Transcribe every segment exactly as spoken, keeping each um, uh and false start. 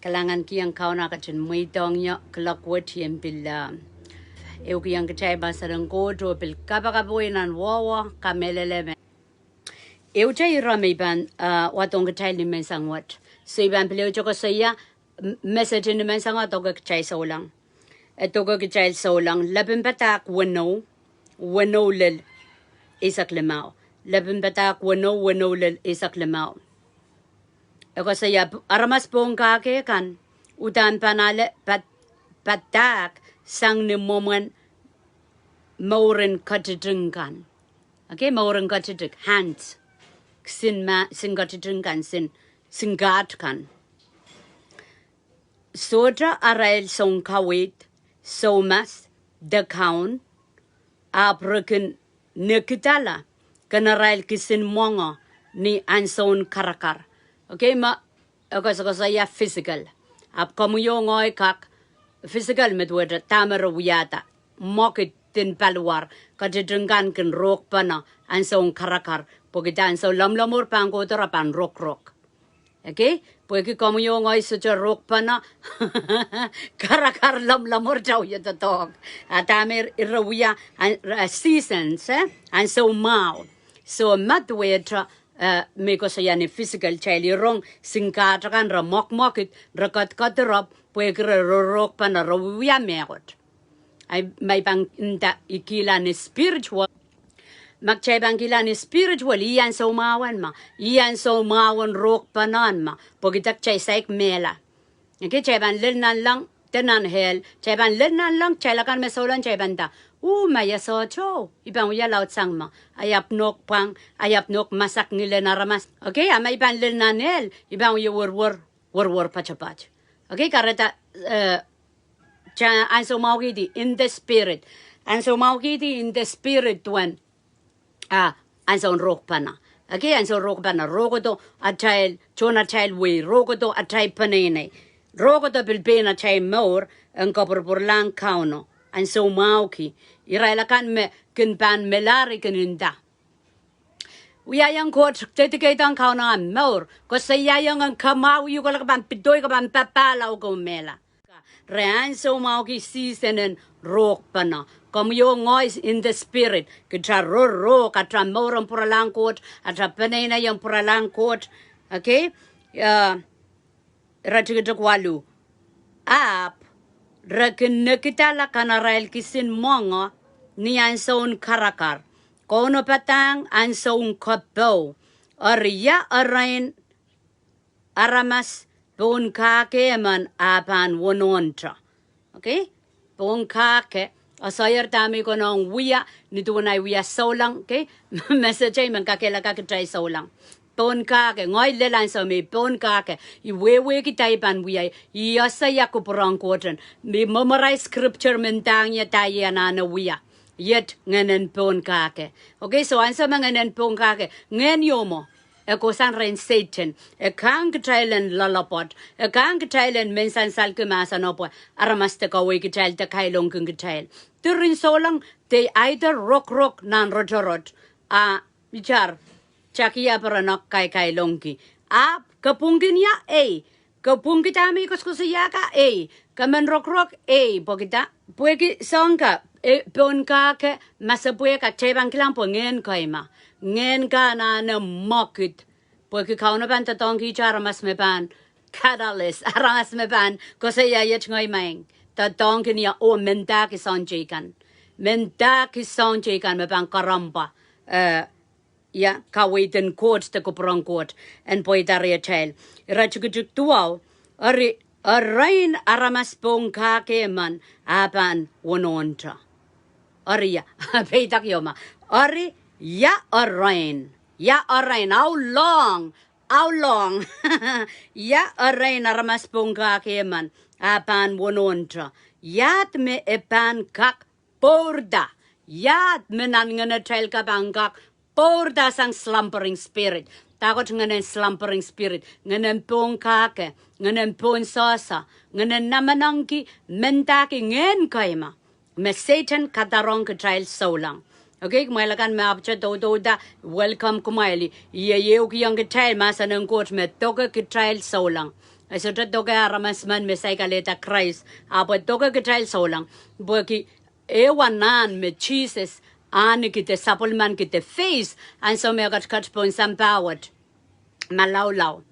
Kalahngan kihong Kauno ketin mweidohng ie kuloak wet I en pil, ah, ehukihong kitail mahsen en Koht oh pil kapakap oh nan wehwe kamehlele me ehute ire me I pahn, ah, wadohng kitail ni menseng wet. So I pahn pil ehute koasoia, m-, message ni menseng wet doke kitail souleng. E doke kitail souleng, Lepin Padahk weneu, weneu lel eisek limau. Lepin Padahk weneu, weneu lel eisek limau. E koasoia, aramas pohnkahke kan uhdahn pahn ale pad-, padahk sang ni mwomwen mouren ketitik kan. Okay, mouren ketitik, hands. Sin ma-, sin ketitik kan, sin, sin kaht kan. Sohte arail soun kaweid, soumas, de kaun, ahpw re kin nekidala ken arail kisin mwoango ni ansoun karakar. Okay, ma e koasokoasoia physical. Ahpw komwi oh ngehi kak physical me duwehte dahme re wiahda. Mwekid, din paliwar, ketitik kan kin rohkpene ansoun karakar. Pwehki ansou lomwlomwur pahn kohdo re pahn rokorok. Okay? Pwehki komwi oh ngehi sohte rohkpene karakar, lomwlomwur te wie doadoahk. A dahme ire wia, an-, re-, seasons, eh? Ansou mwahu. So ma duwehte, eh, me koasoia ni physical, kitail rong sin kaht kan re mwekmwekid, re kedkedirepw, pwehki re, re rohkpene, re wia mehkot. Ahi, ma I pahn nda I kihla ni spiritual. Ma kitail pahn kihla ni spiritual, ih ansou mwahu en ma. Ih ansou mwahu en rohkpene en ma. Pwehki dah? Kitail saik mehla. Okay, kitail pahn lel nanleng, de nan hell. Kitail pahn lel nanleng, kitail akan me souleng kitail pahn nda, oh, ma I sohte, I pahn wia laudsang ma. I ahpw nohk pwang, I ahpw nohk masak ngilen aramas. Okay, a ma I pahn lel nan hell, I pahn wia werwer, werwer poatopoat. Okay, kahrehda, eh, kitail ansou mwahukihdi in the spirit. Ansou mwahukihdi in the spirit duwen, ah, ansoun rohkpene. Okay, ansoun rohkpene, rohkodo atail, tohn atail wehi, rohkodo atail peneinei. Rohkodo pil pein atail mour en kapwurpwurlahng Kauno. Ansou mwahuki. Irail akan me kin pahn melahr I kin nda, wiahiong Koht, dedicate-ong Kauno ahmw mour. Koasoiaiong en kamwahu uhk, ke pahn pidoi, ke pahn papahla, ke mehla. Re ansou mwahuki season en rohkpene. Komwi oh ngehi in the spirit. Kitail rohrohk, atail mour en pwuralahng Koht, atail peneinei en pwuralahng Koht. Okay? Uh, iretikitik waluh. Ahpw re kin nekidala ken arail kisin mwoango ni ansoun karakar. Kaunopadahng ansoun kapw. Eri ia erein aramas pohnkahke men a pahn wonohnte. Okay? Pohnkahke, a sohte dahme I konehng wia, ni duwen ahi wia souleng, okay? Message I men kakehlaka kitail souleng. Pohnkahke, ngehi lel ansou me pohnkahke, I wehwehki dah I pahn wia, I ese ia kupwur en Koht en. I memorize scripture, mendahki ia dah I anahne wia. Iet ngehnen pohnkahke. Okay, so ansou me ngehnen pohnkahke, ngehn ieu mwo. E kohsang rehn Sehdan. E kahng kitail en loalopwoat. E kahng kitail en men sansalki mahseno pwe aramas de kaweid kitail de kailongkin kitail. Diren souleng, they either rokorok nan rotorot, a itar, takia perenok kaikailongki. Ahpw ke pwungkin ia? Ei. Ke pwungki dahme I koasokoasoia ka? Ei. Ke men rokorok? Ei. Pwehki dah? Pwehki soahng ka, eh, pohnkahke, masepwehk, kitail pahn kilang pwe ngehn kaima. Ngehn ka anahne mwekid. Pwehki Kauno pahn doadoahngkihte aramas me pahn catalyst, aramas me pahn koasoia iet ngehi maing. Doadoahngkin ia oh mendahki soahng teikan. Mendahki soahng teikan me pahn karempwa, eh, ia kaweid en Koht de kupwur en Koht en pweida rehtail. Iretikitik duwau, eri, erein aramas pohnkahke men a pahn wonohnte. Eri ia, peidek ieu ma. Eri ia erein. Ia erein, how long? How long? Ia erein aramas pohnkahke men a pahn wonohnte. Iad me e pahn kak pourda? Iad me nan ngenetail ka pahn kak pourda sang slumbering spirit? Dahkot ngehnen slumbering spirit? Ngehnen pohnkahke, ngehnen pohn sohso, ngehnen namenengki, mendahki ngehn kaima me Sehdan kadarohng kitail souleng. Okay, kumwail akan me ahpwete doudouda, welcome kumwail. I ehukihong kitail mahsen en Koht me doke kitail souleng. E sohte doke aramas men me saik alehda Krais, ahpw e doke kitail souleng. Pwehki ehu anahn me Sises ahneki de sapwellimanki de face ansou me e ketiket pohn sampah wet. Malaulau.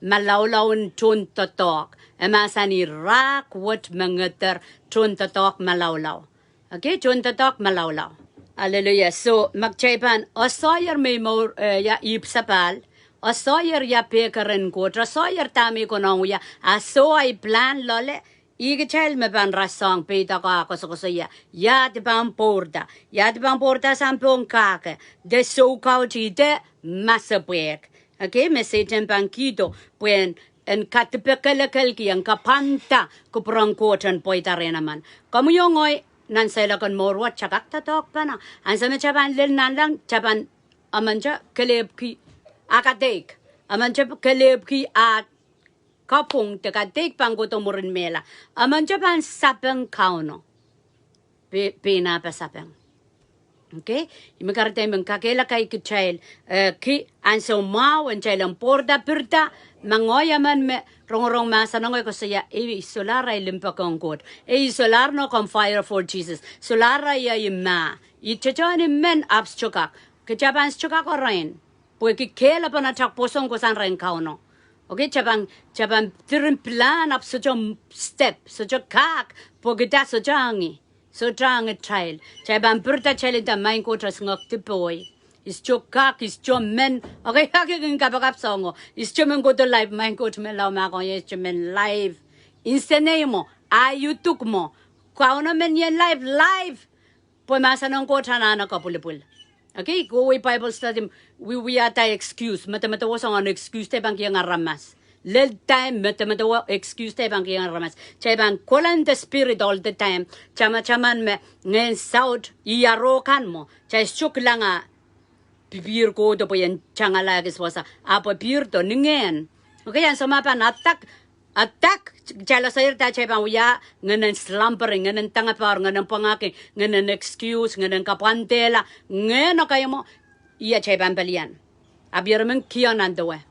Malaulau en tohndoadoahk. E mahsanih rahk wet me ngeder tohndoadoahk malaulau. Okay, tohndoadoahk malaulau. Hallelujah. So, ma kitail pahn, oh soaier me i mour, eh, ia ipwsapahl. Oh soaier ia pehkeren Koht. Oh soaier dahme i konehng wia. A soh ahi plan loale. Ih kitail me pahn rasehng, peidek oh kosokosoia. Ia de pahn pwourda. Ia de pahn pwourda sang pohn kahke. De soukautihda masepwehk. Okay, me Sehdan pahn kihdo, pwehn en kadipekelekelki, en kapwanda kupwuren Koht en pweida rehn emen. Komwi oh ngehi, nan seiloak en mour wet, kitail kak doadoahkpene. Ansou me kitail pahn lel nanleng, kitail pahn, emen kitail kelehpwki ah kadeik. Emen kitail kelehpwki ah kapwung de kadeik pahn kohdo mwurin mehla. Emen kitail pahn sapeng Kauno. Pe-, pein ah pahn sapeng. Okay? I men kahrehda I men kakehlaka kitail, eh, ki ansou mwahu en kitail en pwourda pirida, ma ngehi emen me rongorong mahsen ong ngehi koasoia, ei, solahr ahi limpoak ong Koht. Ei, solahr nohk omw fire for Jesus. Solahr ahi, ahi mah. I tohtohn I men ahpw sohte kak. Kitail pahn sohte kak erein. Pwehki kehlapen atail pwoson kohsang rehn Kauno. Okay, kitail pahn, kitail pahn diren plan ahpw sohte step, sohte kak, pwehki kitail sohte ngehi. Sohte ngehi kitail. Kitail pahn pirida kitail nda, Maing Koht, esingek dipoi. I sohte kak, I sohte men. Okay, kak kin kapakap soangen. I sohte men kohdo live, Maing Koht men lao mahkohng ie, I sohte men live. Instead mwo, ahi uduk mwo. Kauno men ie live, live. Pwe mahsen en Koht anahne kapwilipwil. Okay, kohwei Bible study, wi-, wiahda excuse. Medemedewe soangen excuse de pahn kihong aramas. Lel time, medemedewe excuse de pahn kihong aramas. Kitail pahn kohla in the spirit all the time. Tamataman me ngehn saut, ih arokan mwo. Kitail sohte kilang ah pi-, pihr kohdo pwe ien tangala ekis wasa. Ahpw pihrdo ni ngehn. Okay, ansou me pahn attack, attack, kitail sohte, kitail pahn wia ngehnen slumbering, ngehnen tengepahr, ngehnen pwangahki, ngehnen excuse, ngehnen kapwandehla, ngehn okay mwo, ia kitail pahn pelian. Ahpw I men kihong nan dewe.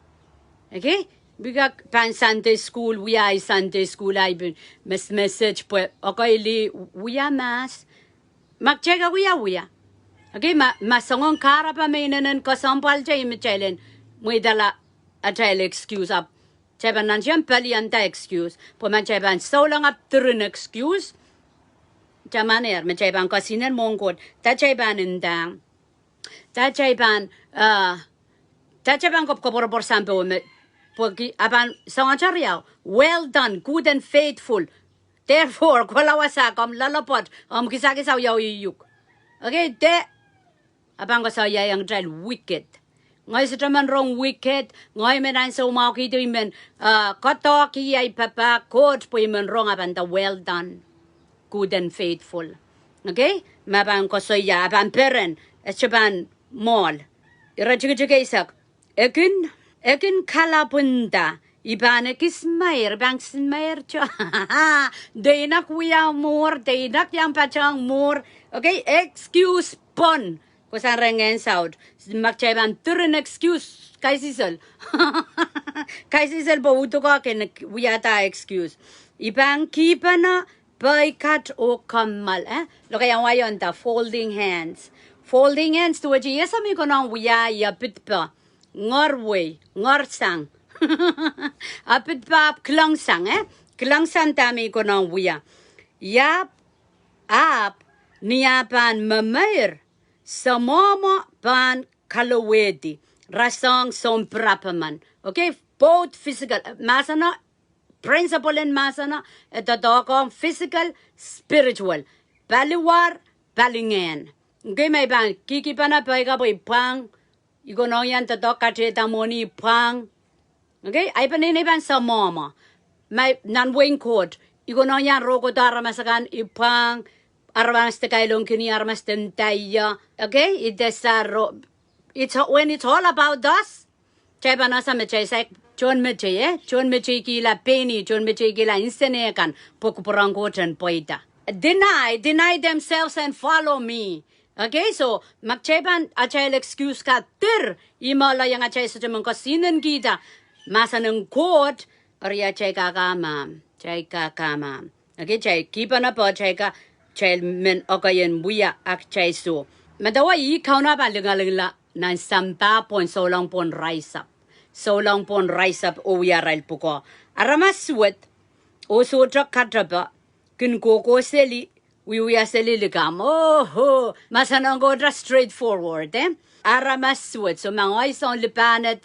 Okay? Pwe kak pahn Sunday school, wia ahi Sunday school, ahi pil mes-, message pwe, okay, lih wia mahs. Ma kitail kak wia, wia. Okay, ma, ma soangen kahrepe me inenen kesempwal kitail, me kitail en mweidala atail excuse ahpw. Kitail pahn nantihong pelianda excuse. Pwe ma kitail pahn souleng ahpw diren excuse. Tamataman me kitail pahn kosihnen mwohn Koht. Kitail pahn ndahng. Kitail pahn, uh, kitail pahn kop-, koapworopwor sampah me. Pwehki, a pahn soangen riau. Well done, good and faithful. Therefore, kohla wasa, komw loalopwoat, omw kisakis, a wiawi uhk. Okay, de, a pahn koasoiaiong kitail wicked. Ngehi sohte men rong wicked, ngehi men ansou mwahu kihdi I men, uh, koadoahki ahi papah Koht pwe I men rong, a pahn nda well done, good and faithful. Okay? Ma pahn koasoia, a pahn peren, e sohte pahn mwohl. Ire tikitik eisek. E kin, e kin kalapw nda, I pahn ekis meir, I pahn ekis meir to. De I kak wia mwuhr, de I kak iang patehng mwuhr. Okay, excuse pwon. Kohsang rehn ngehn saut. Ma kitail pahn diren excuse, kaisihsol. Kaisihsol pwe uduk kin wiahda excuse. I pahn kihpene peikat oh kamwal, eh? Lokaiahn wai oh nda folding hands. Folding hands duwehte I ese me I konehng wia ia pidpe. Ngerwei, ngersang. A pidpe ahpw kilengsang, eh? Kilengsang dahme I konehng wia. Ia, ahpw, ni ah pahn memeir, semomwo pahn kalowehdi. Rasehng sounpirapemen. Okay, both physical, mahseno, principle en mahseno, e doadoahk ong physical, spiritual. Paliwar, palingehn. Okay, ma I pahn kihkihpene peika pwe I pwang, I konehng iang doadoahk katehda mwohni I pwang. Okay, ahi peneinei pahn semomwo. Ma nan wehin Koht, I konehng iang rokohdo aramas akan I pwang, aramas de kailongkin, aramas de ndaio. Okay, I de saro, it's, when it's all about us, kitail pahn ese me kitail saik tohnmetei, eh? Tohnmeteikihla pein ih, tohnmeteikihla insenei kan, pwe kupwuren Koht en pweida. Deny, deny themselves and follow me. Okay, so, ma kitail pahn atail excuse kak dir, ih me loalaiong atail sohte men kosihnen kihda mahsen en Koht, Eri atail kak mahmah, atail kak mahmah. Okay, atail kihpene pohn atail ka, atail men ekei en wia, a kitail soh. Medewe ih Kauno pahn lingalingla nan sampah pohn souleng pohn rise up. Souleng pohn rise up oh wia arail pwukoa. Aramas suwed, oh sohte katepe, kin kohkohseli, wiewia seli likamw. Oho, mahsen en Koht straightforward, eh? Aramas suwed, so ma ngehi soun lipahned,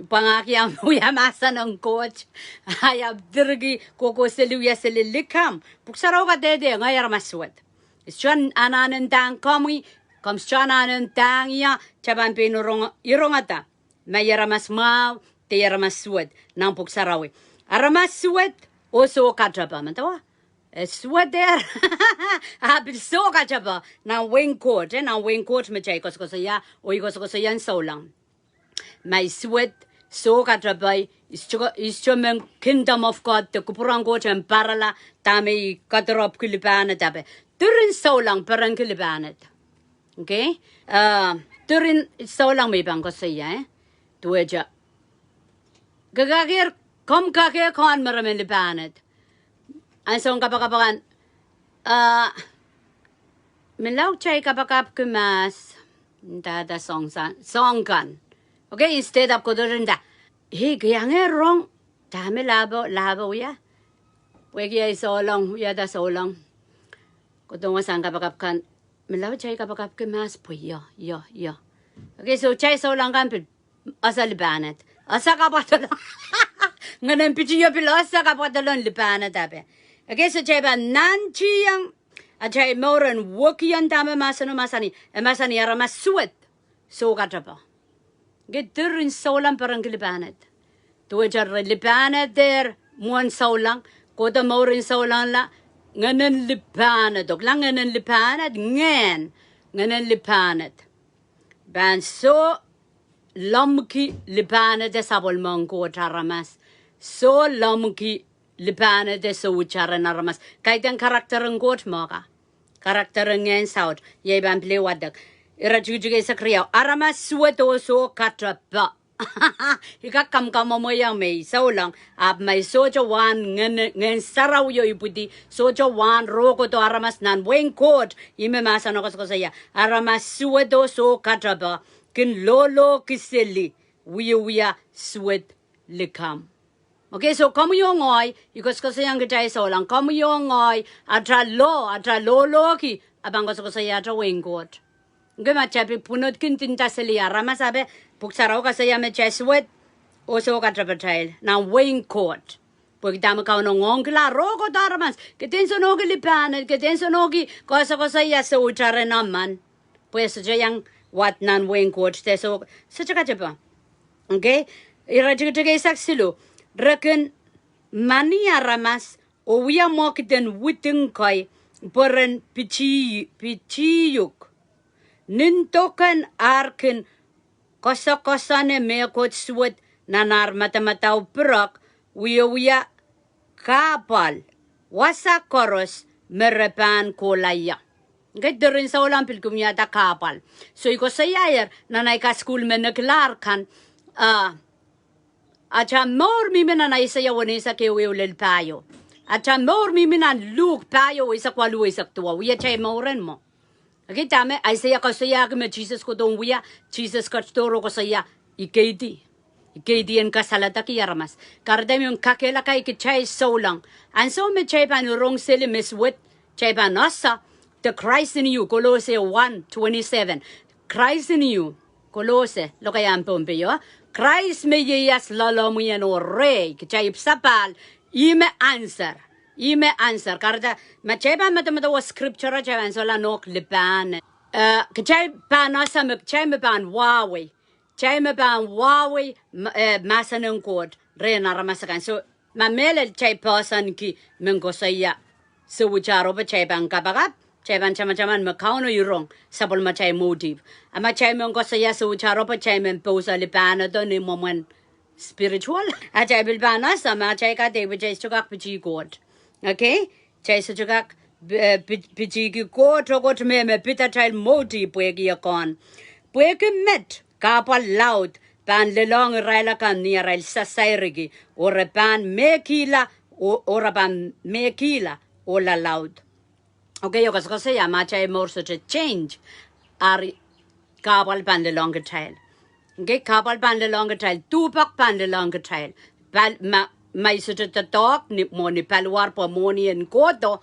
pwangahki omw wia mahsen en Koht, a I ahpw direki kohkohseli wia seli likamw. Pwuhk Sarawi kadehde ngehi aramas suwed. I sohte anahne ndahng komwi, komw sohte anahne ndahng ie, kitail pahn pein rong-, irongada ma I aramas mwahu de I aramas suwed, nan Pwuhk Sarawi. Aramas suwed, oh soh katepe, medewe. E suwed er, a pil soh katepe, nan wehin Koht, eh, nan wehin Koht me kitail koasokoasoia, oh I koasokoasoia nan souleng. Ma I suwed, soh katepe, I sohte, I sohte men kingdom of God, de kupwuren Koht en pwarala, dahme I kadirepwki lipahned ape. Diren souleng perenki lipahned. Okay? Eh, diren souleng me I pahn koasoia, eh? Duwehte. Ke kakehr, komw kakehr ken me re men lipahned. Ansoun kapakap akan, eh, melauk kitail kapakapki mahs, ndahda soahng san, soahng kan. Okay, instead of kohdo nda, "Hei, ke iang rong, dahme lahpo, lahpo wia?" Pwehki ei souleng, wiahda souleng. Kohdohng wasahn kapakap kan, melauk kitail kapakapki mahs pwe io, io, io. Okay, so kitail souleng kan pil ese lipahned. Ese kapwadolong. Ngehnen pitio pil ese kapwadolong lipahned ape. Okay, so kitail pahn nantihong atail mour en wekihong dahme mahseno mahsanih, e mahsanih aramas suwed, soh katepe. Okay, diren souleng perenki lipahned. Duwehte re lipahneder mwohn souleng, kohdo mouren souleng la, ngehnen lipahned, okla ngehnen lipahned, ngehn, ngehnen lipahned. Pahn soh lemmwiki lipahned en sapwellimen Koht aramas. Soh lemmwiki lipahned en souitar en aramas. Kaidehn character en Koht mwo ka. Character en ngehn saut. Iei pahn pil wadek. Iretikitik eisek riau. Aramas suwed oh soh katepe. I kak kamwkamwomweiong me I souleng, ahpw ma I sohte wahn ngehn, ngehn sarawi oh ipwidi, sohte wahn rohkohdo aramas nan wehin Koht, ih me mahsen koasokoasoia. Aramas suwed oh soh katepe, kin lolohki seli, wiewia suwed likamw. Okay, so komwi oh ngehi, I koasokoasoiong kitail souleng, komwi oh ngehi, ata loh, ata lolohki, a pahn koasokoasoia ata wehin Koht. Okay, ma kitail pil pwunodki ndinda seli aramas ape, Pwuhk Sarawi koasoia me kitail suwed, oh soh katepetail, nan wehin Koht. Pwehki dahme Kauno ngoangkihla rohkohdo aramas, ke dehr nsenohki lipahned, ke dehr nsenohki koasokoasoia souitar en emen. Pwe sohte iang wad nan wehin Koht de soh, sohte katepe. Okay? Iretikitik eisek siluh. Re kin mani aramas oh wia mwekid en widing kei pwe ren piti, pitiuk. Nin dok en ar kin koasoakoasoane mehkot suwed nan ar madamadau pirek, wiewia kahpwal, wasa koaros me re pahn kohla ie. Okay, diren souleng pil kin wiahda kahpwal. So I koasoiaier, nan ei kasukuhl me nekilahr kan, ah, ata mour mihmi nan Aiseia weneisek ehu ehu lel pahieu. Ata mour mihmi nan Luk pahieu eisek waluh eisek duwau. Wia atail mour en mwo. Okay, dahme Aiseia koasoiahki me Sises kohdohn wia, Sises ketido oh koasoia, I keidi. I keidi en kasaledekih aramas. Kahrehda I men kakehlaka kitail souleng. Ansou me kitail pahn rong seli me suwed, kitail pahn ese, the Christ in you, Kolose one twenty-seven. Christ in you, Kolose, lokaiahn Pohnpei o. Christ me ieias loalomwi en oh rehi, kitail ipwsapahl, ih me answer. Ih me answer. Kahrehda, ma kitail pahn medemedewe scripture, kitail pahn solahr nohk lipahned. Eh, kitail pahn ese me kitail me pahn wahwei. Kitail me pahn wahwei, m-, eh, mahsen en Koht rehn aramas akan. So, ma mehlel kitail poahsoanki men koasoia souitar o pwe kitail pahn kapakap, kitail pahn tamataman me Kauno irong sapwellimatail motive. A ma kitail men koasoia souitar o pwe kitail men pousa lipahnedo ni mwomwen spiritual. A kitail pil pahn ese ma kitail kadeik pwe kitail sohte kak pitih Koht. Okay? Kitail sohte kak, eh, pi-, pitihki Koht oh Koht me, me pid atail motive pwehki e kohn. Pwehki met, kahpwal laud, pahn lelohng irail akan ni arail sasairki, oh re pahn mehkihla, oh, oh re pahn mehkihla, oh lalaud. Okay, e koasokoasoia ma atail mour sohte change, eri kahpwal pahn lelohng kitail. Okay, kahpwal pahn lelohng kitail, duhpek pahn lelohng kitail. Pal, ma, ma I sohte doadoahk ni, mwo ni paliwar pwe mwohni en kohdo,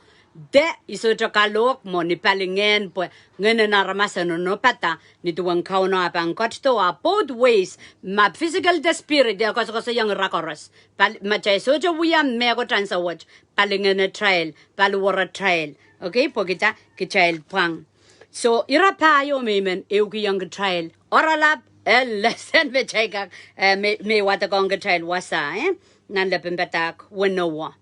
de I sohte kalohk mwo ni palingehn pwe ngehnen aramas en onopada, ni duwen Kauno a pahn ketido, a both ways, ma physical de spirit, e koasokoasoiong ira koaros. Pal, ma kitail sohte wia mehkot ansou wet, palingehn atail, paliwar atail. Okay, pwehki dah, kitail pwang. So, ira pahieu me I men ehukihong kitail. Oaralap, eh, lesson me kitail kak, eh, me, me I wadekohng kitail wasa, eh? Nan lepin padahk weneu.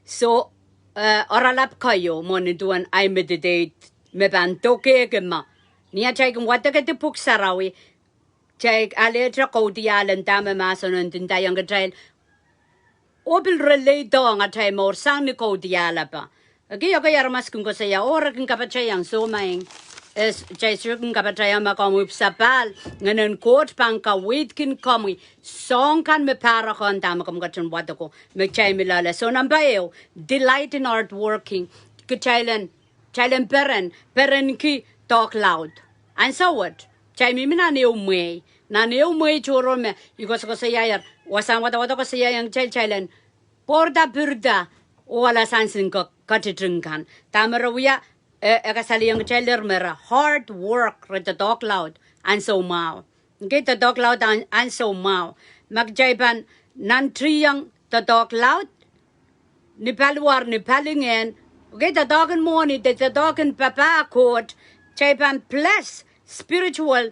So, eh, oaralap keieu, mwo ni duwen ahi meditate, me pahn dokehki ma. Ni atail kin wadekedi pwuhk sarawi, kitail alehte kaudiahl en dahme mahsen en ndaiong kitail. Oh pil relate-ohng atail mour sang ni kaudiahl apa. Okay, okay, aramas kin koasoia, oh, re kin kapatahiong, soh, maing. Es, kitail sohte kin kapatahiong ma komwi ipwsapahl, ngehnen Koht pahn kaweidki komwi soahng kan me pahrek en dahme komw ketin wadeko, me kitail mi loale. So, number ehu, delight in hard working. Kitail en Kitail en peren, perenki doadoahk laud. Ansou wet, kitail mihmi nan ehu mwehi. Nan ehu mwehi tohrohr me I koasokoasoiaier, wasahn wadawad koasoiaiong kitail, kitail en pwourda pirda, oh alasang sin ke, ketiting kan. Dahme re wia, e, e kasalehiong kitail, ler me re hard work, re doadoahk laud ansou mwahu. Okay, doadoahk laud an, ansou mwahu. Ma kitail pahn nantihong doadoahk laud, ni paliwar, ni palingehn. Okay, doadoahk en mwohni, de doadoahk en papah Koht, kitail pahn bless spiritual,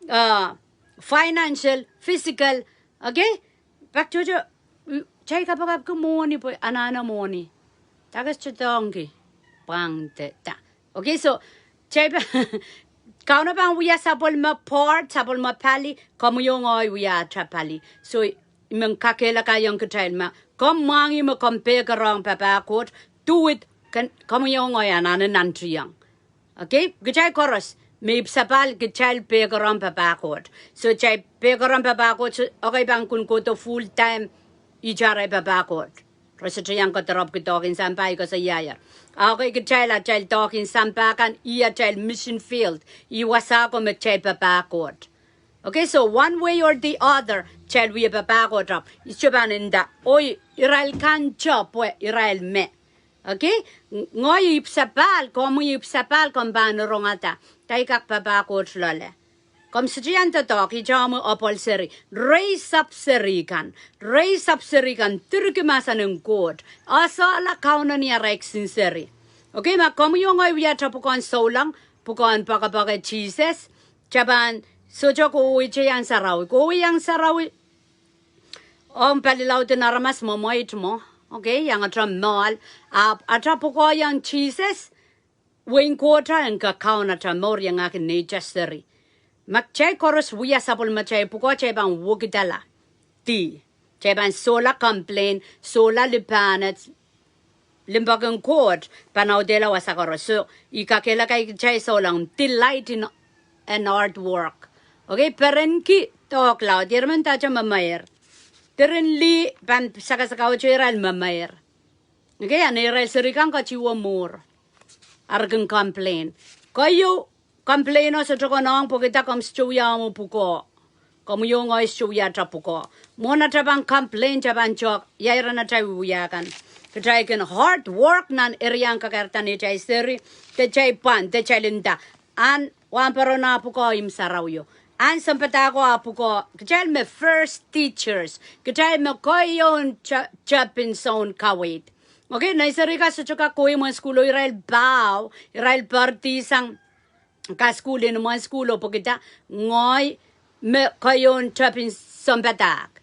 uh, financial, physical. Okay? Pak tohto, mm, kitail kapakapki mwohni pwe anahne mwohni. Dah ke sohte doadoahngki. Pwang de dah. Okay, so, kitail pahn, Kauno pahn wia sapwellime part, sapwellime pali, komwi oh ngehi wia ata pali. So, I men kakehlakaiong kitail ma komw mwahngih me komw pehkerehng papah Koht, do it, ken, komwi oh ngehi anahne nantihong. Okay? Kitail koaros, me ipwsapahl kitail pehkerehng papah Koht. So kitail pehkerehng papah Koht, so, okay, pahn kin kohdo full time, ihte arail papah Koht. Re sohte iang koadoropw ki doadoahk en sampah, I koasoiaier. Okay, kitail atail doadoahk en sampah kan, ih atail mission field, ih wasa ko me kitail papah Koht. Okay, so one way or the other, kitail wia papah Koht ahpw I sohte pahn nda, oh, irail kan te pwe irail me. Okay, ng-, ngehi ipwsapahl, komwi ipwsapahl, komw pahn rongada, kitail kak papah Koht loale. Komw sohte iang doadoahk, ihte omwi apwal seri, raise up seri kan, raise up seri kan, direki mahsen en Koht, esehla Kauno ni arail kisin seri. Okay, ma komwi oh ngehi wia ata pwukoahn souleng, pwukoahn poakepoake Sises, kitail pahn sohte kohwei iang sarawi, kohwei iang sarawi, ong palilaud en aramas mwemweit mwo, okay, iang ata moal, ahpw ata pwukoa iang Sises, wehin Koht en kakaun ata mour iangahki neitail seri. Ma kitail koaros wia sapwellimatail pwukoa, kitail pahn wekidala. Di, kitail pahn sohla complain, sohla lipahned, limpoak en Koht pahn audehla wasa koaros. So, I kakehlaka kitail souleng, delight in and hard work. Okay, perenki doadoahk laud, irail men dahte memeir. Diren lih pahn sakasakauto irail memeir. Okay, a neirail seri kan ketiwo mwuhr. Ara kin complain. Keieu, complain o sohte konehng pwehki dah, komw sohte wia omw pwukoa. Komwi oh ngehi sohte wia ata pwukoa. Mwohn ata pahn complain, kitail pahn tehk, ia iren atail wiewia kan. Kitail kin hard work nan area en kakairada neitail seri, de kitail pwand, de kitail nda, ahn wahnpoaron ah pwukoa imw sarawio. Ahn sounpadahko ah pwukoa, kitail me first teachers. Kitail me keieun te-, tepin soun kaweid. Okay, nei seri kan sohte kak kohwei mwohn sukuhl oh irail paho, irail poaridi sang kasukuhl en mwohn sukuhl oh pwehki dah, ngehi me keieun tepin sounpadahk.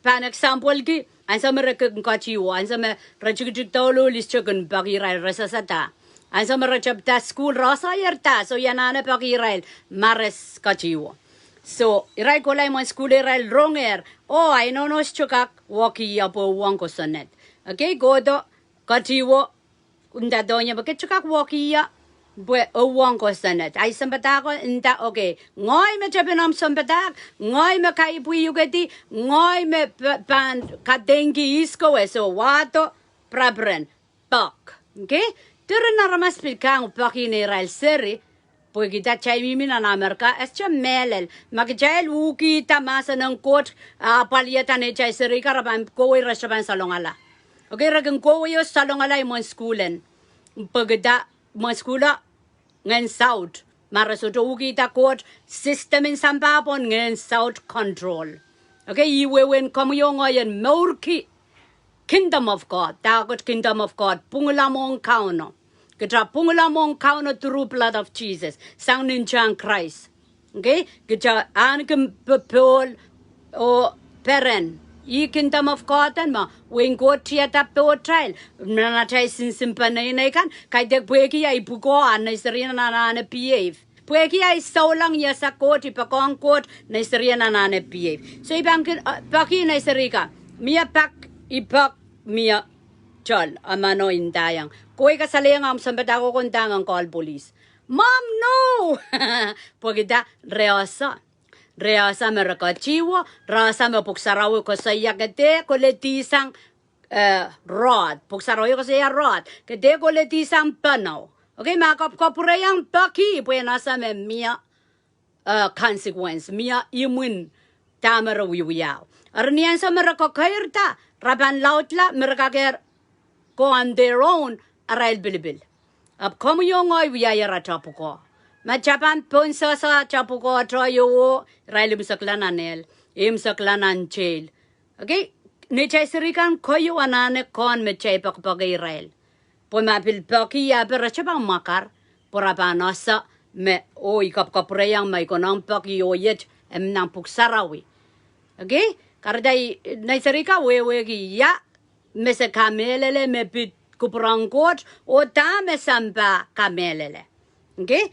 Pahn example ki, ansou me re kin ketiwo, ansou me re tikitik douluhl, I sohte kin peki irail, re sasada. Ansou me re tepda sukuhl, re sohte ierda, soh, I anahne peki irail, ma re s-, ketiwo. So, irail kohla mwohn sukuhl, irail rongehr, oh, I nohno sohte kak wekihla pwe uwen kosonned. Okay, kohdo, ketiwo, nda dohngie pwe ke sohte kak wekihla. Pwe ewong kosonned. Ahi sounpadahko nda, okay, ngehi me tepin omw sounpadahk, ngehi me kaipwi uhkedi, ngehi me p-, pahn kadeingki ihskowe, so wahdo pirapirehn pek. Okay? Diren aramas pil kang peki neirail seri, pwehki dah, kitail mihmi nan Amerika, e sohte mehlel. Ma kitail uhkihda mahsen en Koht, a pwaliada neitail seri kan, re pahn kohwei, re sohte pahn salongala. Okay, re kin kohwei oh salongala imwen sukuhl en. Pwehki dah, imwen sukuhl o ngehn saut. Ma re sohte uhkihda Koht, system en sampah pwon ngehn saut control. Okay, ih wehwehn komwi oh ngehi en mourki Kingdom of God, dahkot Kingdom of God, pwungla mwohn Kauno. Kita pwungla mwohn Kauno through blood of Jesus, sang nin tang Krais. Okay, kita ahneki popohl oh peren. Ih Kingdom of God en me wehin Koht tiada pohtail. Nan atail sinsin peneinei kan, kaidehk pwehki ahi pwukoa, nei seri en anahne behave. Pwehki ahi souleng iasa Koht, I poakohng Koht, nei seri en anahne behave. So I pahn kin, eh, peki nei seri kan. Mie pak, I pek, mie tol, a mano I ndaiong. Kohwei kasalehiong omw sounpadahko, ko ndaiong en call police. Mom, no! Pwehki dah, re ese. Re ese me re ketiwo, re ese me Pwuhk Sarawi koasoia ke dehr koledi sang, eh, rod. Pwuhk Sarawi koasoia rod. Ke dehr koledi sang peneo. Okay, ma ke kapwurpwuraiong peki, pwe en ese me mie, eh, consequence, mie imwin dahme re wiewiahu. Eri ni ansou me re kekeirda, re pahn laudla, me re kak go on their own, arail pilipil. Ahpw komwi oh ngehi wiahier atail pwukoa. Ma kitail pahn pohnsehse atail pwukoa, atail iouo, irail imwisekla nan ehl, imwisekla nan teil. Okay, neitail seri kan keieu anahne kohn me kitail pekipeki irail. Pwe ma pil peki, ia pwe re sohte pahn mwakar, pwe re pahn ese me, oh, I kapwkapwurpwuraiong ma I konehng peki oh iet, e mi nan Pwuhk Sarawi. Okay, kahrehda nei seri kan wehwehki ia me se kamehlele me pid kupwur en Koht, oh dahme sampah kamehlele. Okay?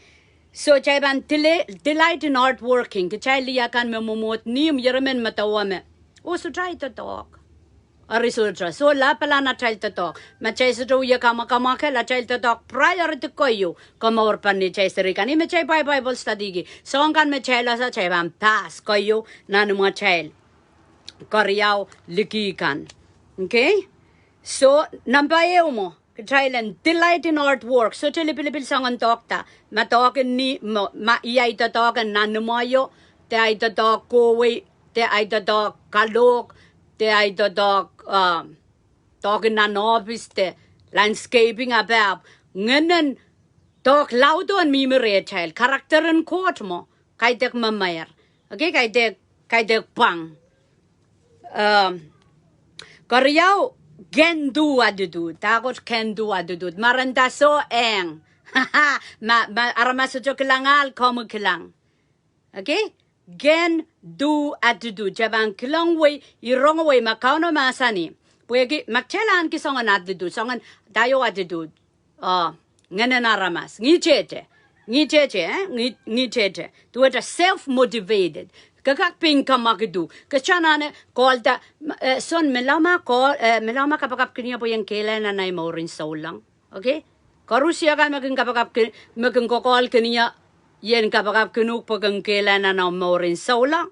So, kitail pahn deli-, delight in hard working. Kitail lih akan me mwomwohd ni, ieremen medewe me, oh, sohte ahi doadoahk. Eri sohte, sohla pahn atail doadoahk. Ma kitail sohte wie kamwakamwakele atail doadoahk, priority keieu, komourpen neitail seri kan. Ih me kitail pahn Bible studyki. Soahng kan me kitail ese, kitail pahn pass keieu nan imwatail keriau liki kan. Okay? So, number ehu mwo, kitail en delight in hard work. Sohte lipilipil soangen doahk da. Ma doahk en ni, ma, ma ia ahi doadoahk en nan imwaio, de ahi doadoahk kohwei, de ahi doadoahk kalohk, de ahi doadoahk, um, doahk en nan ohpis, de landscaping, ahpw, ahpw ngehnen doahk laud en mihmi rehtail, character en Koht mwo, kaidehk mamair. Okay, kaidehk, kaidehk pwang. Um, keriau, can do attitude. Dahkot can do attitude? Ma re nda soh, eng. Ma, ma aramas sohte kilang ahl, komwi kilang. Okay? Can do attitude. Kitail pahn kilengwei, I rongowei ma Kauno mahsanih. Pwehki, ma kitail ahneki soangen attitude, soangen daio attitude. Oh, ngehnen aramas. Ngihtehte. Ngihtehte, eh? Ngi-, ngihtehte. Duwehte self-motivated. Ke kak pein kamwakidu. Ke sohte anahne call da, eh, soh, me lao ma call, eh, me lao ma kapakap kin ie pwe I en kehlail nan ahi mouren souleng. Okay? Koaros kan me kin kapakap kin, me kin kokohl kin ie, I en kapakap kin uhk pwe kin kehlail nan omw mouren souleng.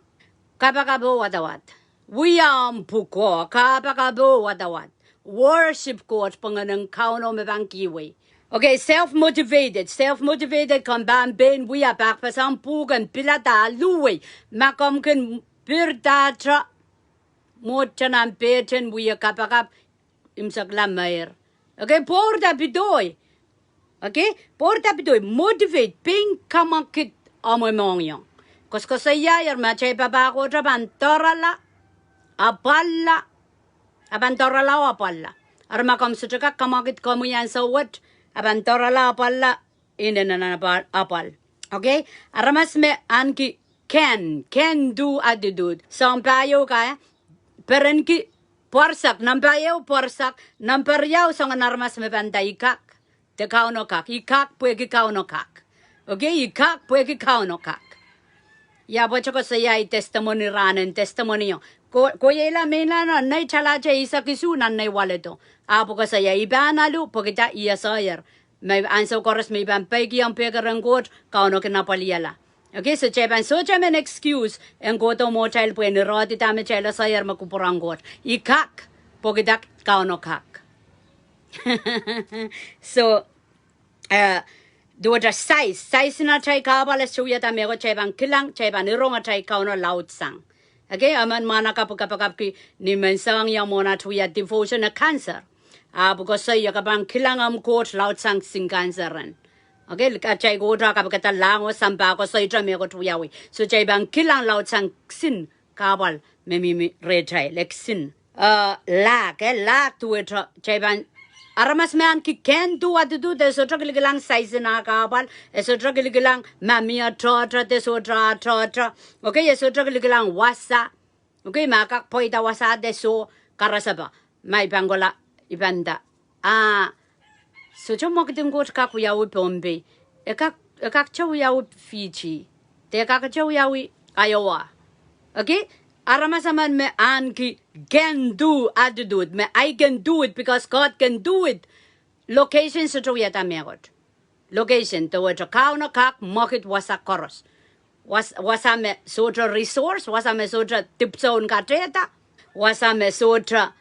Kapakap oh wadawad. Wia omw pwukoa, kapakap oh wadawad. Worship Koht, pwe Ngehn en Kauno me pahn kihwei. Okay, self-motivated. Self-motivated, komw pahn pein wia, pahn pahn sang pwuken pilada luwei. Ma komw kin pirdahte, mwohte nan pehten wie kapakap, imwisekla meir. Okay, pwourda pidoi. Okay, pwourda pidoi, motivate, pein kamwakid omw mohngiong. Koasoakoasoiahier ma kitail papah Koht pahn doarala, apwalla, a pahn doarala oh apwalla. Eri ma komw sohte kak kamwakid komwi ansou wet, a pahn doarala, apwalla, inenen apwal, apwal. Okay? Aramas me ahneki can, can do attitude. Soahng pahieu ka, eh? Perenki pwoarsak, number ehu pwoarsak, number riau soangen aramas me pahn nda I kak, de Kauno kak, I kak pwehki Kauno kak. Okay, I kak pwehki Kauno kak. Ia pwehn koasoia ahi testimony rahnen, testimony o. Ko-, kohiehla meinla nan nei talahte eisek isuh nan nei waledo. Ahpw koasoia I pahn alu, pwehki dah, I esehier. Me ansou koaros me I pahn peikiong pehker en Koht, Kauno kin apwalihala. Okay, so kitail pahn sohte men excuse en kohdo mwohtail pwehn irehdi dahme kitail eseier me kupwuren Koht. I kak, pwehki dah? Kauno kak. So, eh, duwehte sais, sais en atail kahpwal e sohte wiahda mehkot. Kitail pahn kilang, kitail pahn irong atail Kauno laudsang. Okay, emen mwahnakapw kapakapki ni menseng ia mwohn at wia devotion en cancer. Ahpw koasoia ke pahn kilang omw Koht laudsang kisin cancer en. Okay, kitail kohdo kapikada lahng oh sampah koasoite mehkot wiawi. So kitail pahn kilang laudsang kisin kahpwal me mihmi rehtail, eh, kisin. Eh, lack, eh, lack duwehte, kitail pahn, aramas me ahneki can do attitude, e sohte kilikilang sais en ah kahpwal, e sohte kilikilang ma mie tohto de sohte ah tohto. Okay, e sohte kilikilang wasa. Okay, ma kak pweida wasa de soh, karasepe. Ma I pahn kohla, I pahn nda, ah, sohte mwekid en Koht kak wiawi Pohnpei. E kak, e kakete wiawi Fiji. De e kakete wiawi Iowa. Okay? Aramas emen me ahneki can do attitude, me I can do it because God can do it. Location sohte wiahda mehkot. Location, duwehte Kauno kak mwekid wasa koaros. Was-, wasa me sohte resource, wasa me sohte dipwisoun katehda, wasa me sohte,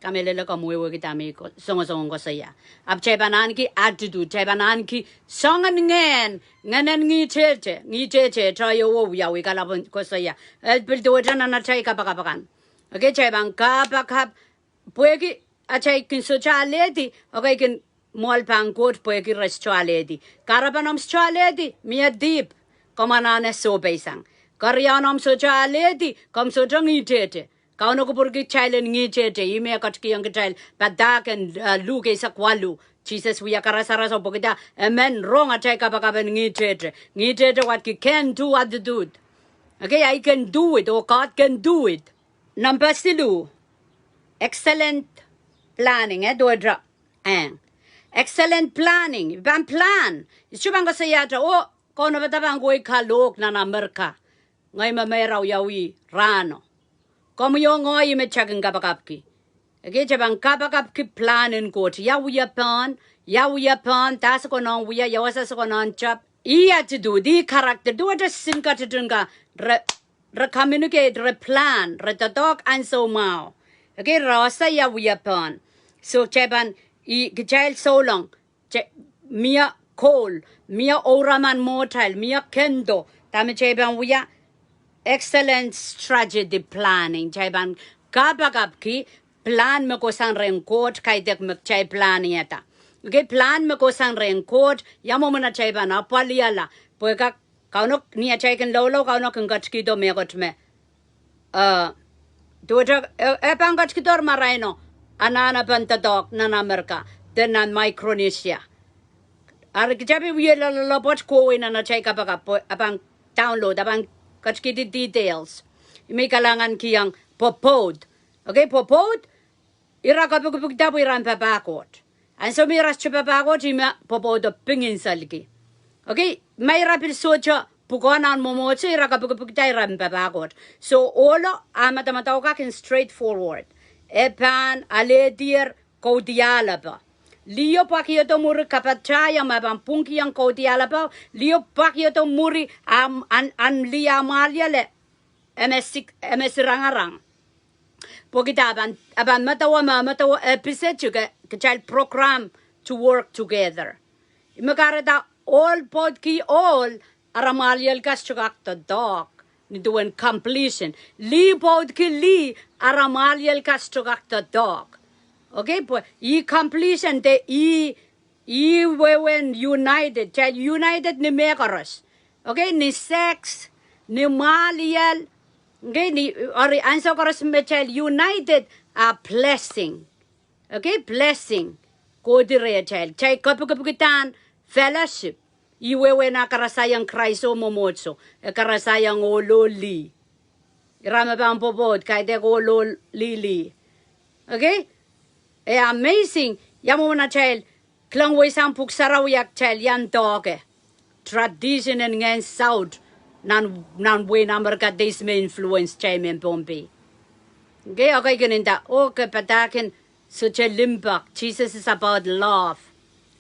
kamehlele komw wehwehki dahme I ko-, songosong koasoia. Ahpw kitail pahn ahneki attitude, kitail pahn ahneki soangen ngehn, ngehnen ngihtehte, ngihtehte, tohto wiawi kalapw en koasoia. Eh, pil duwehte nan atail kapakap kan. Okay, kitail pahn kapakap, pwehki atail kin sohte alehdi, okay, kin mwoahl pahn Koht pwehki re sohte alehdi. Kahrepen omw sohte alehdi, mie dihp, komw anahne sohpeisang. Keriaun omw sohte alehdi, komw sohte ngihtehte. Kauno kupwurki kitail en ngihtehte, ih me ketikihong kitail padahk en, eh, Luk eisek waluh. Sises wia karasaras oh pwekida, emen rong atail kapakap en ngihtehte. Ngihtehte wadki can do attitude. Okay, I can do it, oh God can do it. Number siluh, excellent planning, eh, duwehte, eh, excellent planning. I pahn plan. I sohte pahn koasoiahte, oh, kaunopada pahn kohwei kalohk nan Amerika. Ngehi me meira wiawi rahno. Komwi oh ngehi me kitail kin kapakapki. Okay, kitail pahn kapakapki plan en Koht. Ia wia pohn, ia wia pohn, dah se konehng wia, ia wasa se konehng tepda. Ih attitude, ih character, duwehte sin ketiket kan, re, re communicate, re plan, re doadoahk ansou mwahu. Okay, re ese ia wia pohn. So, kitail pahn, ih, kitail souleng, kitail, mie goal, mie ouraman mwohtail, mie kendo, dahme kitail pahn wia, excellent strategy planning. Kitail pahn kapakapki plan me kohsang rehn Koht, kaidehk me kitail planiada. Okay, plan me kohsang rehn Koht, ia mwomwen atail pahn apwalihala. Pwe kak, Kauno, ni atail kin loulou, Kauno kin ketikihdo mehkot me, eh, duwehte, eh, e pahn ketikihdo maraino, anahnepen doadoahk nan Amerika, de nan Micronesia. Ari kitail pil wie loaloalopwoat kohwei nan atail kapakap, pwe e pahn download, e pahn ketikihdi details. Ih me I kalahngankihong pwopwoud. Okay, pwopwoud, ira kapikipikda pwe ira en papah Koht. Ansou me ira sohte papah Koht, ih me pwopwoud e pingin selki. Okay, ma ira pil sohte pwukoa nan mwomwohdiso, ira kapikipikda ira en papah Koht. So, ohlo, ah madamadau kak kin straightforward. E pahn alehdier kaudiahlap. Lih o pwakihdo mwuri kapatahiong ma pahn pwungkihong kaudiahlap. Lih o pwakihdo mwuri ahn, ahn, ahn lih ah mwahliel e, e me sik, e me sirangarang. Pwehki e pahn, e pahn medewe me, medewe e pisetik, kitail program to work together. Ih me kahrehda ohl pwoudki ohl, ara mwahliel kan sohte kak doadoahk. Ni duwen completion. Lih pwoudki lih, ara mwahliel kan sohte kak doadoahk. Okay, pwe ih completion de ih, ih wehwehn united, kitail united ni mehkoaros. Okay, ni sex, ni mwahliel. Okay, ni, eri ansou koaros me kitail united, a blessing. Okay, blessing kohdi rehtail. Kitail kapikipikdahn fellowship. Ih wehwehn ah karasaiong Krais oh mwomwohdiso. E karasaiong ohl oh lih. Ira me pahn pwopwoud, kaidehk ohl oh lih, lih. Okay? E amazing, ia mwomwen atail kilang weisang Pwuhk Sarawi, kitail iang doadoahk. Tradition en ngehn South, nan, nan wehin Amerika, de ihs me influence kitail mehn Pohnpei. Okay, okay, kin nda, okay, padahk en sohte limpoak. Jesus is about love.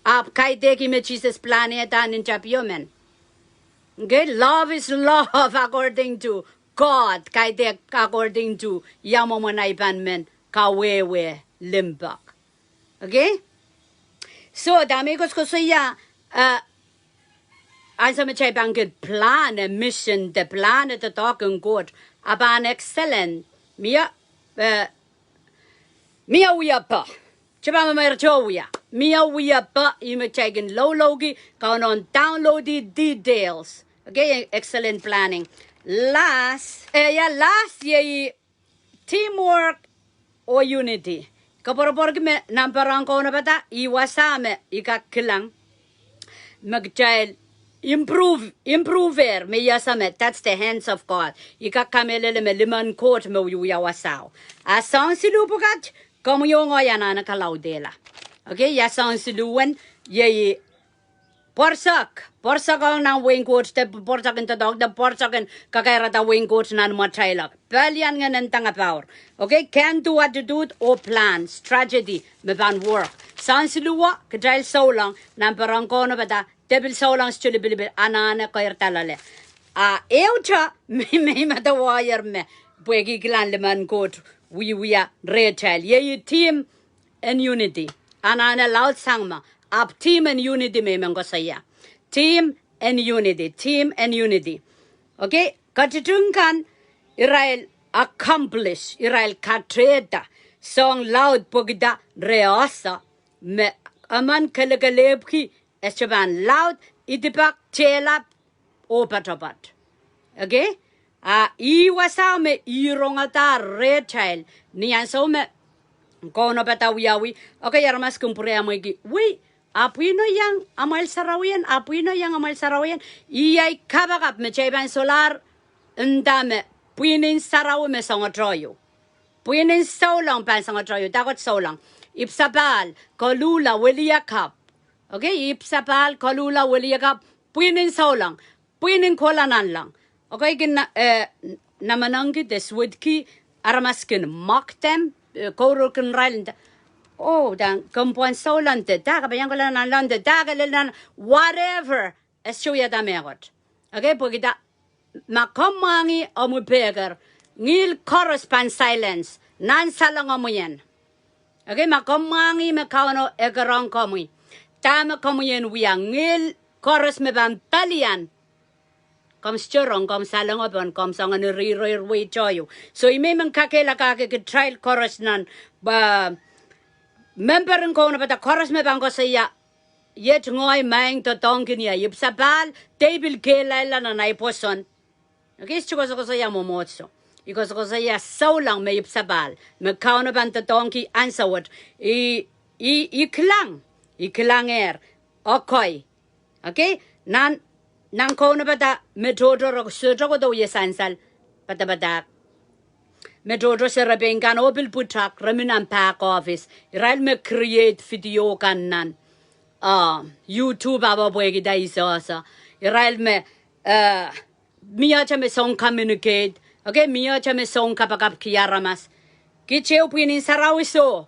Ahpw kaidehk ih me Sises plan ih dan nin tapio men. Okay, love is love according to God. Kaidehk according to ia mwomwen ei pahn men kawehwe limpoak. Okay? So, dahme I koasokoasoia, uh, ansou me kitail pahn kin plan a mission de plan a doadoahk en Koht, a pahn excellent. Mie, uh, mie wiepe. Kitail pahn mwomwehte wia. Mie wiepe, ih me kitail kin loulouki, Kauno en download the details. Okay, excellent planning. Last, eh, ia last, iei teamwork oh unity. Koapworopworki me nan pwurehng kaunopada, ih wasa me I kak kilang me kitail improve, improve er me I ese me that's the hands of God. I kak kamehlele me limen Koht me wiewia wasao. A soahng siluh pwukat, komwi oh ngehi anahne kalaudehla. Okay, ia soahng siluh wen, iei pwoarsek, pwoarsek ong nan wehin Koht, de pwoarsek en doadoahk, de pwoarsek en kakairada wehin Koht nan imwatail. Pelian ngehn en dang apaur. Okay, can do, attitude oh plan, strategy me pahn work. Soahng siluh, kitail souleng nan pwurehng kaunopada, de pil souleng stilipilipil anahne keirda loale. A ehute me, me I medewehier me pwehki kilang limen Koht wiewia rehtail. Iei team en unity. Anahne laudsang me, ahpw team en unity me I men koasoia. Team en unity, team en unity. Okay, ketidohng kan irail accomplish, irail katehda soahng laud pwehkida re ese me emen kelekelehpwki e sohte pahn laud, idipak, tehlap, oh poatopoat. Okay? A ih wasao me I rongada rehtail, ni ansou me kaunopada wiawi, okay, aramas kin pwuriamweiki, wei, a pwihno iang amwail sarawi en, a pwihno iang amwail sarawi en, iei ei kapakap me kitail pahn solahr nda me pwihn en sarawi me songotoi. Pwihn en souleng pahn songotoi, dahkot souleng. Ipwsapahl, koluhla, weliakapw. Okay, ipwsapahl, koluhla, weliakapw, pwihn en souleng, pwihn en kohla nanleng. Okay, kin na, eh, namenengki de suwedki, aramas kin mock them, eh, kouruhrkin irail nda, oh, dang, komw pwehn souleng de, dahke pahn iang kohla nanleng de, dahke lel nan, whatever, e sohte wiahda mehkot. Okay, pwehkida ma komw mwahngih omw peker, ngihl koaros pahn silence nan salengomwi en. Okay, ma komw mwahngih me Kauno e kerehng komwi, dahme komwi en wia, ngihl koaros me pahn pelian, komw sohte rong, komw salengopon, komw soangen riroir weitoiu. So I men men kakehlakahki kitail koaros nan, uh, member en kaunopada koaros me pahn koasoia, iet ngehi maing doadoahngkin ie, ipwsapahl, de I pil kehlailla nan ei pwoson. Okay, I sohte koasokoasoia mwomwohdiso. I koasokoasoia souleng me ipwsapahl, me Kauno pahn doadoahngki ansou wet. I, i, I kilang, I kilangehr, okay. Okay, nan, nan kaunopada me tohto re sohte kohdo wie sansal, padapadahk. Me tohto serepein kan oh pil pwutak, re mi nan back office. Irail me create video kan nan, uh, YouTube ahpw pwehkida I sohte. Irail me, uh, mie ihte me song communicate. Okay, mie ihte me song kapakapki aramas. Kitail pwihn en sarawi soh.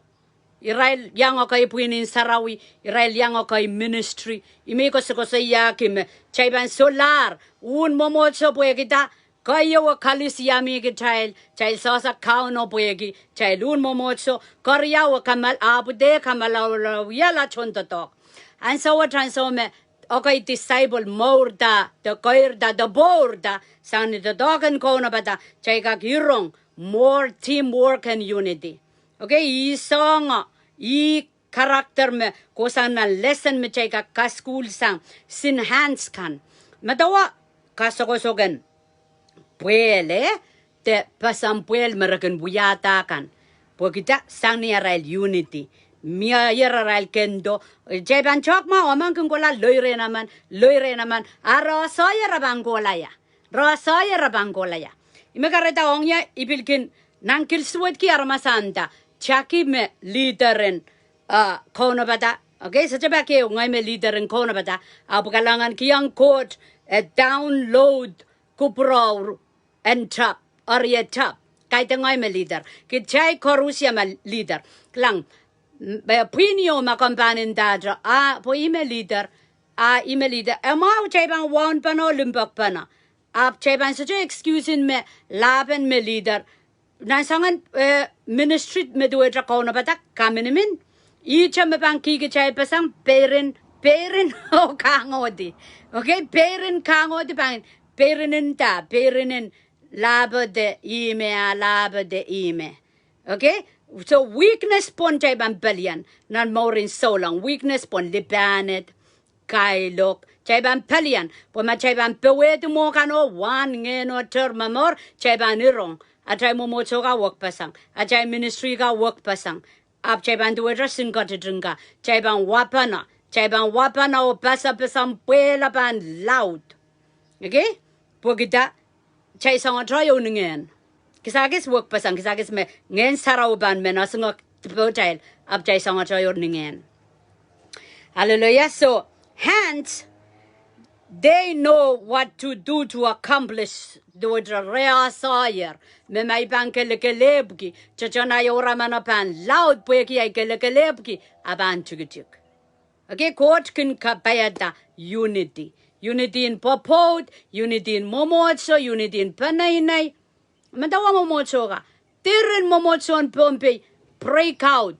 Irail iang ekei pwihn en sarawi, irail iang ekei ministry. I men koasokoasoiahki me kitail pahn solahr uwen mwomwohdiso pwehkida, keieu e kalisiamih kitail, kitail sehse Kauno pwehki kitail uwen mwomwohdiso, keriau e kamal, ahpw de kamalaulawihala tohndoadoahk. Ansou wet ansou me ekei disciple mourda, de keirda, de pourda sang ni doadoahk en kaunopada, kitail kak rong more teamwork and unity. Okay, ih soangen, ih character me kohsang nan lesson me kitail kak kasukuhl sang, sin hands kan. Medewe kasokosok en pwehl, eh, de pasapwel me re kin wiahda kan. Pwehkida sang ni arail unity. Mie irail kendo, kitail pahn tohk mwahu, emen kin kohla loirehn emen, loirehn emen, a re sohte re pahn kohlaia. Re sohte re pahn kohlaia. I men kahrehda ong ie, I pil kin, nan kil suwedki aramas nda, Jackie me leader en, uh, kaunopada. Okay, sohte pak ehu, ngehi me leader en kaunopada. Ahpw kalahngan kihong Koht, eh, download kupwur en top, eri top. Kaidehn ngehi me leader. Kitail koaros me leader. Kilang, M-, eh, pwihn ieu ma komw pahn ndahte, ah, pwe ih me leader, ah, ih me leader. E mwahu kitail pahn waunpene oh limpoakpene. Ahpw kitail pahn sohte excuse-in me lahpen me leader. Nan soangen, eh, ministry me duwehte kaunopada kaminimin. Ihte me pahn kihkitailpeseng peirin, peirin oh kangohdi. Okay, peirin kangohdi pahn, peirin nda, peirin en lahpehde ihme, ah, lahpehde ihme. Okay? So weakness pwon kitail pahn pelian, nan mourin souleng, weakness pwon lipahned, kailok, kitail pahn pelian, pwe ma kitail pahn powehdi mwo kan oh wahn ngehn oh ter momour, kitail pahn irong, atail mwomwohdiso kan wekpeseng, atail ministry kan wekpeseng, ahpw kitail pahn duwehte sin ketiting kan, kitail pahn wapene, kitail pahn wapene oh pasapeseng pwehla pahn laud. Okay? Pwehki dah? Kitail soangohte iou ni ngehn. Kisakis wekpeseng, kisakis me Ngehn Sarawi pahn men esingek dipatail, ahpw kitail soangohte iou ni ngehn. Hallelujah. So, hence, they know what to do to accomplish, duwehte re asahier me ma I pahn kelekelehpwki, tohto nah iou raman pahn laud pwehki ahi kelekelehpwki, a pahn tikitik. Okay, Koht kin kapaiada unity. Unity en pwopwoud, unity en mwomwohdiso, unity en peneinei. Medewe mwomwohdiso kan. Diren mwomwohdiso en Pohnpei break out.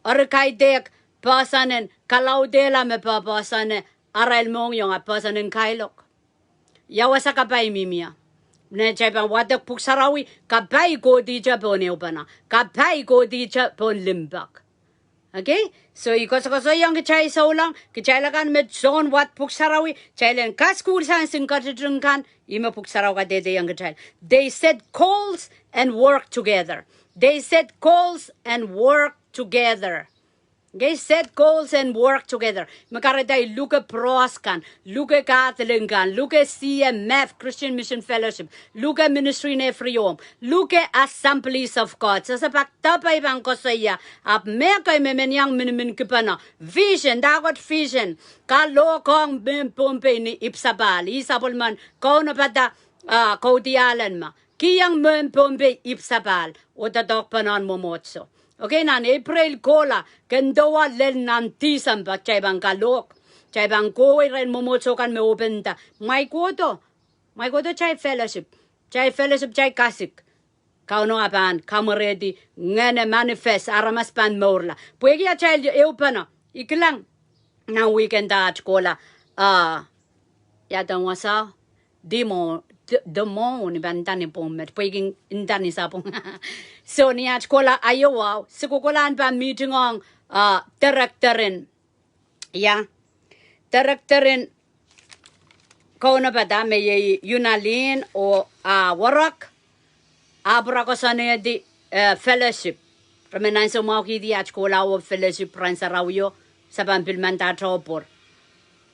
Eri kaidehk poahsoan en kalaudehla me poahsoane arail mohngiong, ahpw poahsoan en kailok. Ia wasa kapai mihmi ie? Ni atail pahn wadek Pwuhk Sarawi, kapai kohdihte pohn ehupene. Kapai kohdihte pohn limpoak. Okay? So I koasokoasoiong kitail souleng, kitail akan me sohn wad Pwuhk Sarawi, kitail en kasukuhlsang sin ketiting kan, ih me Pwuhk Sarawi kadehdehiong kitail. They set goals and work together. They set goals and work together. Okay, set goals and work together. Me kahrehda I luke pros kan, luke Catholic kan, luke C M F, Christian Mission Fellowship, luke ministry en Efriom, luke Assemblies of God. Sehse pak dahme I pahn koasoia, ahpw mehkei me men iang minimin kipena. Vision, dahkot vision. Kalohkohng mehn Pohnpei ni ipwsapahl. Ih sapwellimen kaunopada, ah, kaudiahl en me kihong mehn Pohnpei ipwsapahl oh doadoahk pene mwomwohdiso. Okay, nan Epreil kohla, ken nda lel nan Tisempe, kitail pahn kalohk. Kitail pahn kohwei rehn mwomwohdiso kan me open nda. Mwahi kohdo, mwahi kohdo kitail fellowship. Kitail fellowship, kitail kasik. Kauno a pahn kamwerehdi, ngehn e manifest, aramas pahn mourla. Pwehki atail ehupene, I kilang nan weekend aht kohla, ah, ia duwen wasa, demo, d-, demo, ni pahn nda ni pwong met, pwehki nda ni sapwung. So ni aht kohla Iowa, se kohkohla en pahn meeting ong, ah, director en, ia, director en kaunopada me iei Yunalin oh, ah, Warok, ahpw re koasoanehdi, eh, fellowship. Re men ansou mwahu kihdi aht kohla oh fellowship rahn sarawio, se pahn pil mandahte pwor.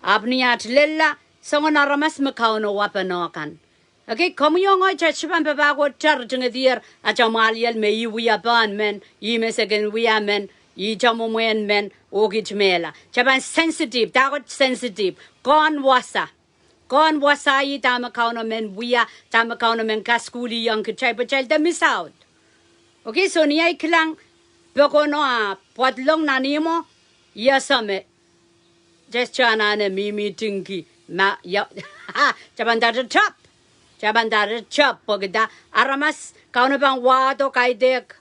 Ahpw ni aht lella, soangen aramas me Kauno wapene kan. Okay, komwi oh ngehi kitail sohte pahn papah kohdo, ritingedier atail mwahliel me ih wia pahn men, ih me se kin wia men, ih te mwomwen men, oh kiht mehla. Kitail pahn sensitive, dahkot sensitive, kehn wasa. Kehn wasa ih dahme Kauno men wia, dahme Kauno men kasukuhlihong kitail, pwe kitail de miss out. Okay, so ni ahi kilang pokono ah pwadlong nan ihmwo, ia se me, just anahne mihmi tingki, ma, ia, kitail pahn ndahte top. Kitail pahn ndahte top, pwehki dah? Aramas, Kauno pahn wahdo kaidehk.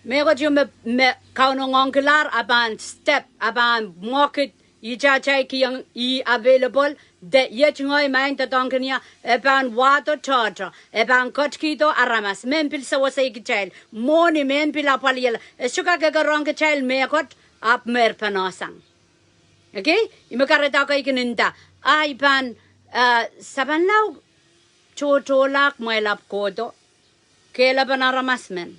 Mehkot ieu me, me Kauno ngoangkilahr, a pahn step, a pahn mwekid, ihte atail kihong ih available, de iet ngehi maing doadoahngkin ie, e pahn wahdo tohto, e pahn ketikihdo aramas, mehn pil sewese kitail, mwohni mehn pil apwaliala, e sohte kak kekerohng kitail mehkot, ahpw meir pahn sang. Okay? Ih me kahrehda ekei kin nda, ah, I pahn, ah, se pahn lao tohtohlahng kumwail ahpw kohdo. Kehlepen aramas men.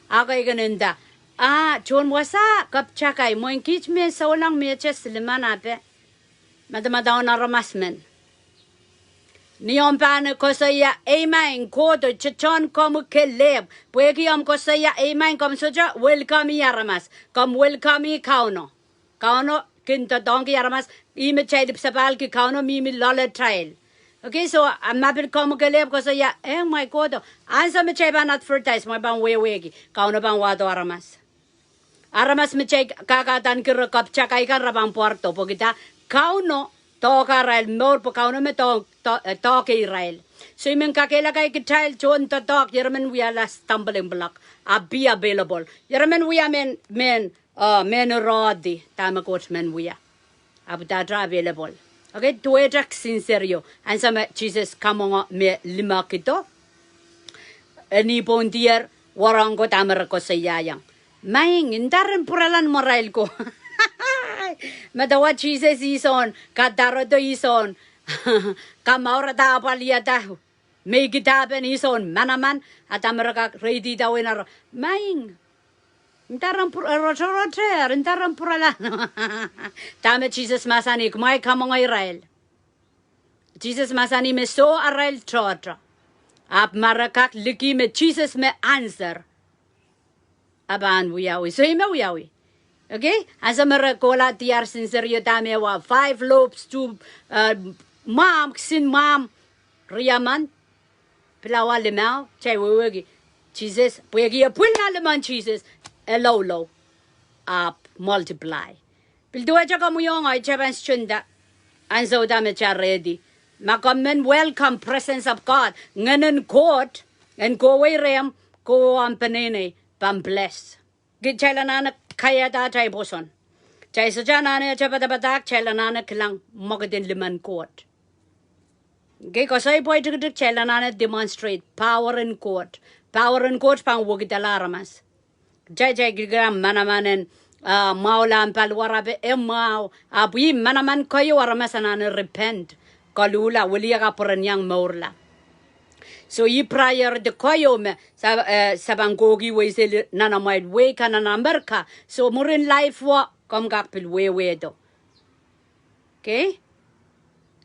Ekei kin nda, ah, tohn wasa keptakai, mwein kiht me souleng me te silimen ape. Madamadau en aramas men. Ni omw pahn koasoia, ei maing, kohdo, tohtohn komwi kelehpw. Pwehki omw koasoia, ei maing, komw sohte welcome-i aramas. Komw welcome-i Kauno. Kauno kin doadoahngki aramas, ih me kitail ipwsapahlki Kauno mihmi loalatail. Okay, so, ah, ma pil komw kelehpw koasoia, eh, mwahi kohdo. Ansou me kitail pahn advertise, mwahi pahn wehwehki, Kauno pahn wahdo aramas. Aramas me kitail kakadaneki re kapwtahki kan, re pahn pwardo, pwehki dah? Kauno doahke arail mour, pwe Kauno me doh-, doh-, eh, doahke irail. So I men kakehlaka kitail tohn doadoahk, ieremen wiahla stumbling block, ah, be available. Ieremen wia mehn, mehn, ah, mehn irehdi, dahme Koht men wia. Ahpw dahte available. Okay, duwehte kisin serio. Ansou me Sises kamwenge me limehkido, e ni pohn dier, warohng ko dahme re koasoiaiong. Maing, nda ren pwurala nan imwarail ko. Medewe Sises insoun kadarodo, insoun kamourada apwaliada, me I kidahpen insoun manaman, a dahme re kak reidihda wehin ar, maing, nda ren pwur-, eh, rotorot, nda ren pwurala. Dahme Sises mahsanih, kumwail kamwenge irail. Sises mahsanih me soh arail tohto. Ahpw ma re kak likih me Sises me answer, a pahn wiawi. So I men wiawi. Okay? Ansou me re kohla diar kisin serio dahme wa, five loaves, two, eh, mwahmw, kisin mwahmw riemen, pilawa limau, kitail wehwehki Sises, pwehki e pwil nan limon Sises, e loulou, ahpw multiply. Pil duwehte komwi oh ngehi, kitail pahn stonda, ansou dahme kitail rehdi. Ma komw men welcome presence of God, Ngehnen Koht en kohwei rehmw, kohwei omw peneinei, pahn bless. Kitail anahne kaiahda atail pwoson. Kitail sohte anahne ete padapadahk, kitail anahne kilang mwekidin limen Koht. Kei koasoi pwei tikitik, kitail anahne demonstrate power en Koht. Power en Koht pahn wekidala aramas. Kitail, kitail kilikilang manaman en, ah, mwahula en paliwar, ahpw e mwahu, ahpw ih manaman keieu aramas anahne repent. Koluhla, wiliakapwureniong mourla. So ih priority keieu me sa, eh, sa pahn kohkihwei seli nan amwail wehi kan nan Amerika. So mwurin live wo, komw kak pil wehwehdo. Okay?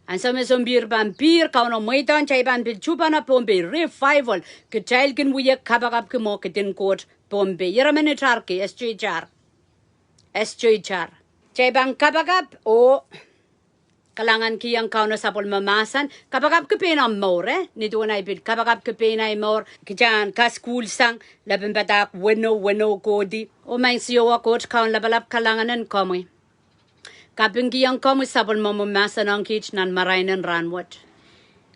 Ansou me sompihr pahn pihr, Kauno mweidohng kitail pahn pil tuhpene Pohnpei, revival. Kitail kin wie kapakapki mwekidin Koht Pohnpei. Ieremen itar kei, S J Jar. S J Jar. Kitail pahn kapakap oh kalahngankihong Kauno sapwellime mahsen, kapakapki pein omw mour, eh? Ni duwen ahi pil kapakapki pein ahi mour, kitail en kasukuhlsang lepin padahk weneu, weneu kohdi. Oh Maing Siohwa Koht Kaun lapalap, kalahngan en komwi. Kapingkihong komwi sapwellimomwi mahsen ong kiht nan marain en rahnwet.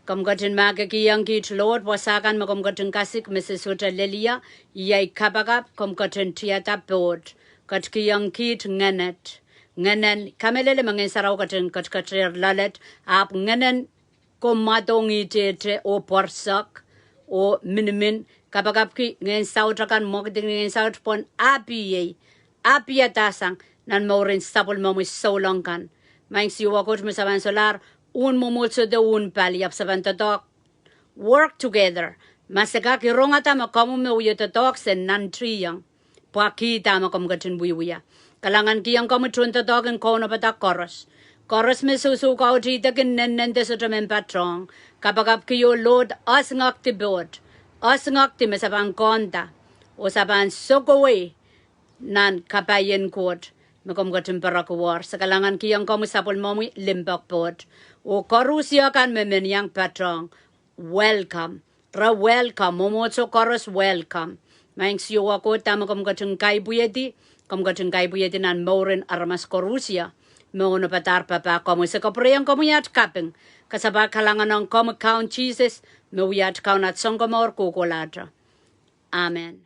Komw ketin mahkikihong kiht Lord wasa kan me komw ketin kasik me se sohte lelio, iei kapakap, komw ketin tiada poht. Ketikihong kiht ngenet. Ngenen, kamehlele me Ngehn Sarawi ketin ketiketehr loalet, ahpw ngenen komwadong ihtehte oh pwoarsek oh minimin, kapakapki ngehn saut akan, mwekidin ngehn saut pwon, apiei, apiadasang nan mouren sapwellimomwi souleng kan. Maing Siohwa Koht, me se pahn solahr uwen mwomwohdiso de uwen pali, ahpw se pahn doadoahk, work together. Ma se kak irongada me komwi me wie doadoahk, se nantihong. Pwakihda me komw ketin wiewia. Kalahngankihong komwi tohndoadoahk en kaunopada koaros. Koaros me sohsohkautihda kin nennende sohte men patohng. Kapakapki oh Lord, osingekdi poht. Osingekdi me se pahn koahnda oh se pahn sokowei nan kapaien Koht me komw ketin poarokuwohr. Se kalahngankihong komwi sapwellimomwi limpoak poht. Oh koarusie kan me men iang patohng, welcome. Re welcome, mwomwohdiso koaros welcome. Maing Siohwa Koht, dahme komw ketin kaipwihedi, komw ketin kaipwihedi nan mouren aramas koarusie me onopada papah komwi. Se kapwurehiong komwi at kaping, kasapahl kalahngan ong komwi Kaun Sises, me wia at Kaun, at Sounkomour kohkohlahte. Amen.